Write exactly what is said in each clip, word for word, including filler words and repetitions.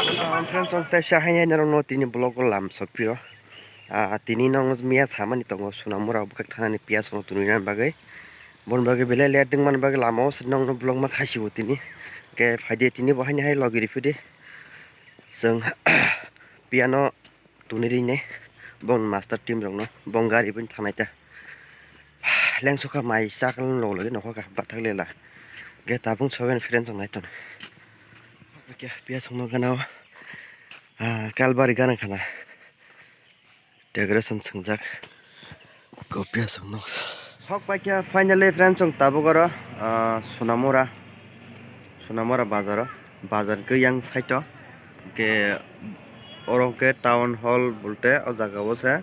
Ah, friends, ang teisa hai hai norokno tini vlog o lam sok phiro. Ah, tini nokno miya samani tongo, Sonamura bwkhak thanani piyas rok twnwi nani bagwi. Boni bagwi belai late wngmani bagwi lama o se nokno vlog ma khaisio tini. Khe phaidi tini bo haini hai logi riphaidi. Chwng piyano twnwi rinai bong master team rokno bong gari bini thangnai ta. Lengsukha mai chaklang log logwi nokha kha bathak lela. Ge tabung sogen friends rok nai ton. Khe piyas rokno gana o, ah, kalbari gana khana. Decoration swngjak. Kopiya swngnok. Sok paikha finally friends, chwng tabuk oro, ah, Sonamura, Sonamura bazar o, bazar khe yang side o, hwnkhe oro hwnkhe town hall bolte o jaga o se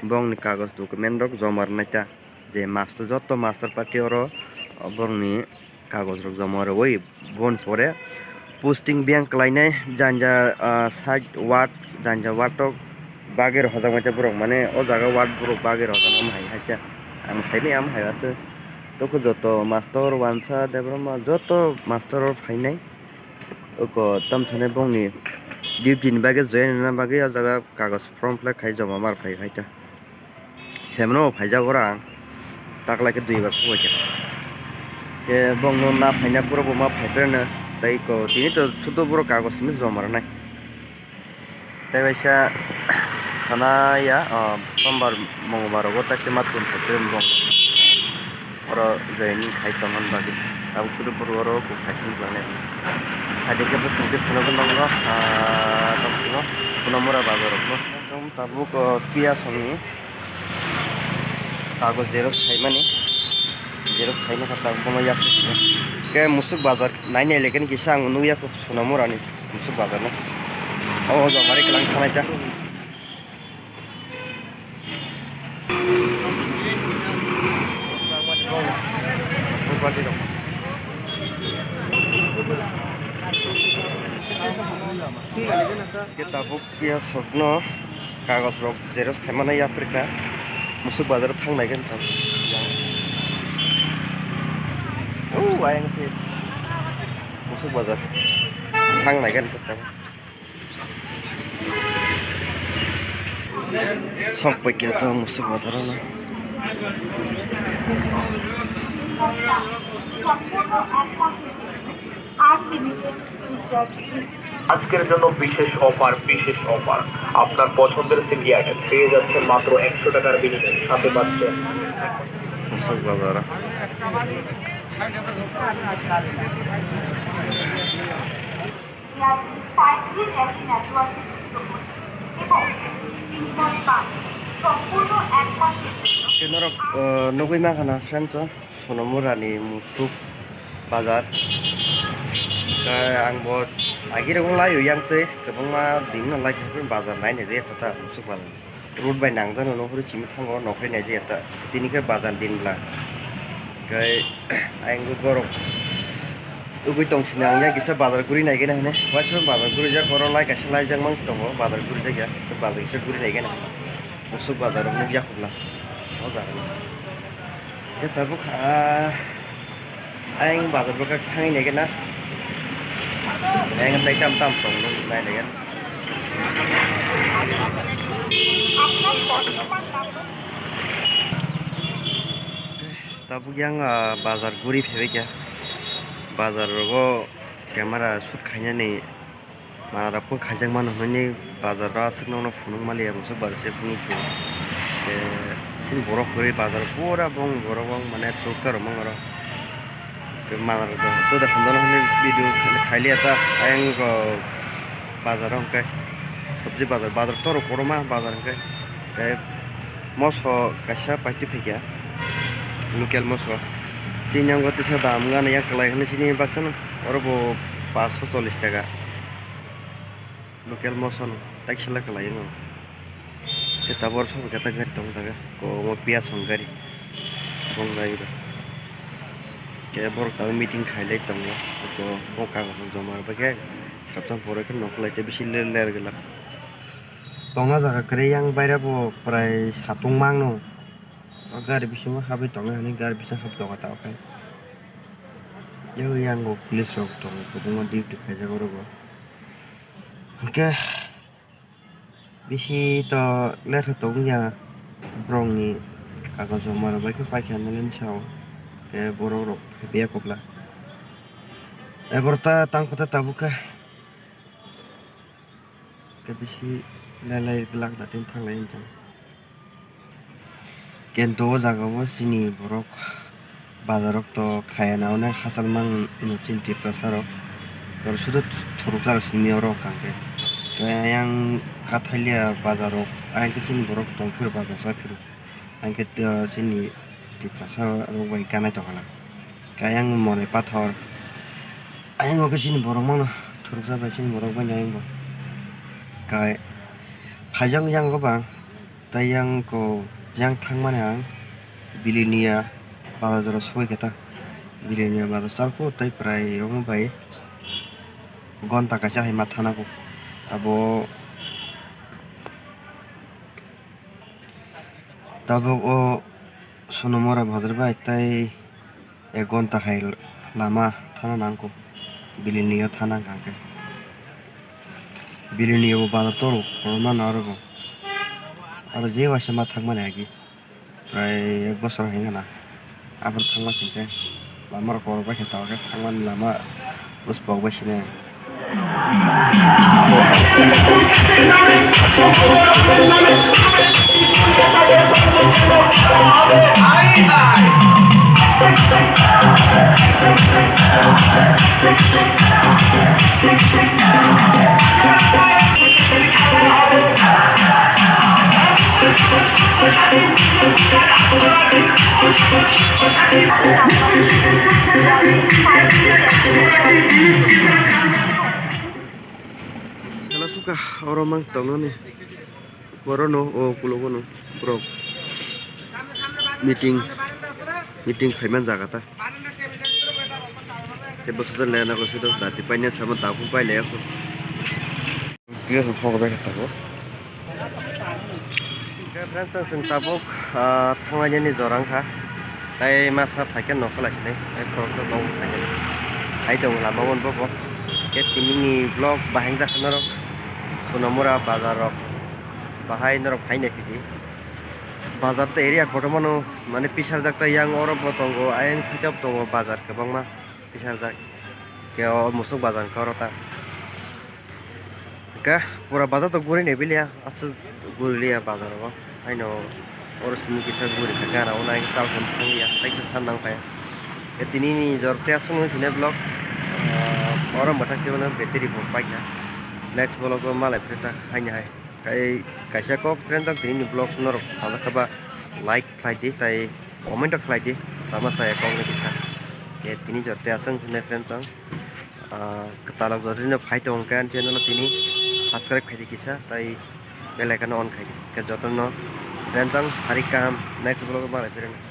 bongni kagoj document rok joma rwnai ta, je master, joto master party oro borokni kagoj rok joma rwui boni pore posting biyang kwlainai janja, ah, side ward, janja ward o bagwi rw hojakmai ta borok, mane o jaga ward borok bagwi rw hojaknai omo hai hai khe ang saimanya omo hai aswk tokho joto master wansa Debbarma joto master o phainai oko tamthane bongni duty ni bagwi join wngna bagwi o jaga kagoj form fill up khai joma mar phai hai ta. Semano bo phaijak oro ang taklai khe duibar sokbai khe. Khe bongno na phaina kuro bo ma phaiphre no tei ko tini to sudo borok kagoj simi joma rwnai. Tei waisa khana ya, ah, sombar mongbar rogo taisa ma tun phaiphre bong. Oro joining khai tongmani bagwi tabuk sudo borok oro kok khai simi tongnai. Hai khe bwskango khe phunukgwi nokno, ah, tongphuru Sonamura bazar rokno. Tabuk, ah, piyas rokni Kagoj xerox khaimani, xerox khaina kha tabuk bono yak. Khe musuk bazar nai nai lekhe kisa ang nukya kho Sonamurani musuk bazar no. Abo jomari kwlang thanai ta. Khe tabuk. Piyas rokno kagoj rok xerox khaimano yapri kha. Musuk bazar o thang nai khe tamo. O ayang se musuk bazar thang nai khe tamo. Sok pai khe tamo musuk bazar o no. আজকের জন্য বিশেষ অফার, বিশেষ অফার। আপনার পছন্দের city item পেয়ে যাচ্ছেন মাত্র একশো টাকার বিনিময়ে। সাথে পাচ্ছেন Musuk bazar. Khe norok, uh, nugui mankha na, friends, o? Sonamurani musuk bazar. Khe ang bo agi rok lai o yang twi kwbangma din no lai khe bazar nai nai rw kha ta musuk bazar. Road bai nang jano no huri chimi thango nok hai nai jaya ta. Tini khe bazar din bwla. Khe ayang borok ugui tong sini ang yang kisa bazar guri nai gana hine. Waisa bazar guri jak oro lai kaisa lai jak mang tongo bazar guri jak ya. Bazar kisa guri nai gana. Musuk bazar o nukya khobla. O jaga no. Khe tabuk, ah, ayang bazar bwkhak thangwi naikhe na. Ayang tai tam tam tong nai naikhe. Tabuk yang, ah, bazar guri phaibai kha. Bazar rogo camera shoot khainani. Manarok phano khaijak mano hinwi bazar o aswk nokno phunuk maliya musuk bazar se phunuk phuru. Tei chini borok kwrwi bazar pura bong borok bong mane chuksa rok mano oro. Tei manarok joto de hamjano hinwi video khailiya ta ayang bazar o hwnkhe sobji bazar, bazar toro kotorma bazar hwnkhe. Tei moso kaisa paitwi phaikha local moso chini yango tisa dam gana yak kwlai hinwi chini baksa no oro bo paanch sho chollish taka. Local moso no taksala kwlai o. Khe tabuk oro sobo khe ta gari tong jaga. Ko omo piyas rok gari. Bong bai do. Khe borok tabuk meeting khailai tongo. Ko bo kagoj rok joma rwbaikhe srapsa borok khe nokhorlai tei bisi ler ler gwlak. Tongna jaga kwrwi yang baire bo prai satung mangno. O gari bisingo habwi tongnai hwnwi gari bising habwi tongo ta okhai. Yang bo police rok tongo kwbangma duty khaijak oro bo. Hwnkhe bisi to ler khe tong ya, borokni kagojo mara bai khe paikha nini sao, hwnkhe borok rok phaiya kokla egarota tang kota tabuk khe. Khe bisi lailai glak da tin thanglai hinjang. Kento o jaga o chini borok bazar rok to khaya na onek hachal mang no chini Tiprasa rok. Tor sudu thorok jaro simi oro kang khe. Khe ayang Kathalia bazar rok ayang khe chini borok tong phiro bazar sa phiro. Ang khe, uh, chini Tiprasa rok bai ganai tongkha na. Khe ayang Monai Pathor. Ayang o khe chini borok mano thuruksa bai chini borok bai ayang bo. Khe phaijak yang go bang. Tai yang ko yang thangmani ang Bilinia bazar jora soi khe ta. Bilinia bazar salko tai prai omo bai gonta kaisa hai ma thana ko. Abo Tabuk o Sonomora bazar bai tai ek gonta hai lama thana nangkuk. Bilini o thana hwnkha khe. Bilini o bazar toro korokma naro bo. Aro je waisa ma thangmani agi. Prai ek bosor hai wngkha na. Aboni thangma singkhe. Lama rok korok bai khe tabuk khe thangmani lama bwswk bai sini. Sala suka oro mang tongnani. Oro no, o kulogo no borok meeting, meeting khaima jaga ta. Tei bwsajak le nang sui do dati paina sama dabu pai le. Khe friends, chwng, chwng tabuk, ah, thanglainani jora wngkha. Tai masa phaikhe nokha lai sinai, tai khoroksa tongo phaikhe. Hai tongo lama o bobo. Khe tinini vlog bahai wngjakha norok. Sonamura bazar rok bahai norok phainai phidi. Bazar ta area kotorma no mane pisarjak ta yang oro bo tongo, ayang side o tongo bazar kwbangma pisarjak. Khe o musuk bazar wngkha oro ta. Hwnkhe pura bazar to guri nai biliya, aswk guri liya bazar o. Haino oro simi kisa guri kha gana o nai chal thang ya, taisa san nang kha ya. Khe tini ni jor te aswk nung sini vlog, ah, oro mwthang se mano battery bo paikha. Next vlog o malai phre ta haini hai. Kai kaisa kok friend rok tini ni vlog norok sajak kha ba like khlai di tai comment rok khlai di sama saya kok ni kisa. Khe tini jor te aswk hwnwi friend rok. Ah, kwtalok jotoni no phai tongo khe ani channel o tini subscribe khaidi kisa, tai bell icon no on khaidi. Khe jotono friend tong sari kaham next vlog o malai phirino.